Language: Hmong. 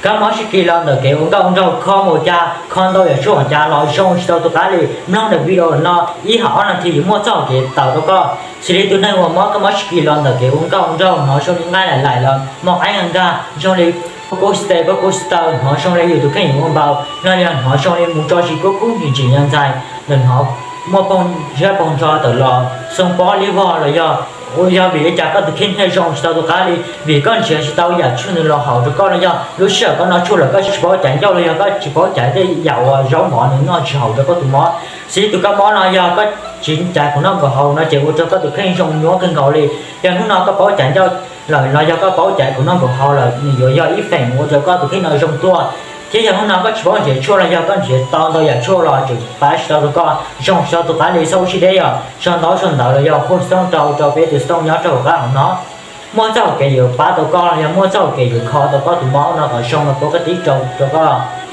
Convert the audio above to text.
Koj mob sib kis los ntawm kev ua nkauj ua nraug kho mus cas, kho ntau yam tshuaj ua cas los zoo tsis tau tus qab li. Mloog daim video no ib hom ob nas this yuav muaj txoj hau kev tawm rau koj. Xws li tus neeg uas mob koj mob sib kis los ntawm kev ua nkauj ua nraug, hnov zoo li nqaij laim laim los mob qaib nkag nkag, zoo li kub kub xis tes kub kub xis taw, hnov zoo li yus tus kheej yuav ua npau, los yog hnov zoo li mus tso tsis kub kub ntsim ntsim nyas ntxais, ntawm hnov muaj poog zab poog nrho tawm los xoo pob liab vog los yog, yog vim li cas koj tus kheej thiaj zoo tsis tau tus qab li? Vim koj nrhiav tsis tau yam tshuaj nws los haum rau koj los yog lub sij hawm koj noj tshuaj lawm koj tsis paub caiv ncauj los yog koj tsis paub caiv tej yam uas zaub mov nws noj tsis haum rau koj tus mob. Xws li tus koj mob no yog koj tsis caiv khoom noj nkaum haus no ces ua rau koj tus kheej zoo nyuaj kawg nkaus li. Yog hnub no koj paub caiv ncauj lawm los yog koj paub caiv khoom noj nkaum haus lawm nws yuav yog ib feem ua rau koj tus kheej no zoo tuaj. Thiab yog hnub no koj tsis paub nrhiav tshuaj los yog koj nrhiav tau ntau yam tshuaj los tseem pab tsis tau rau koj, zoo tsis tau tus qab li, txhob ua siab deb, yog sau ntawv sau ntawv los yog hu xov tooj rau rau peb tus xov tooj nyob rau hauv qab hauv no. Muaj txoj hau kev yuav pab tau koj los yog muaj txoj hau kev yuav kho tau koj tus mob no kom zoo los puav koj tib rau rau koj.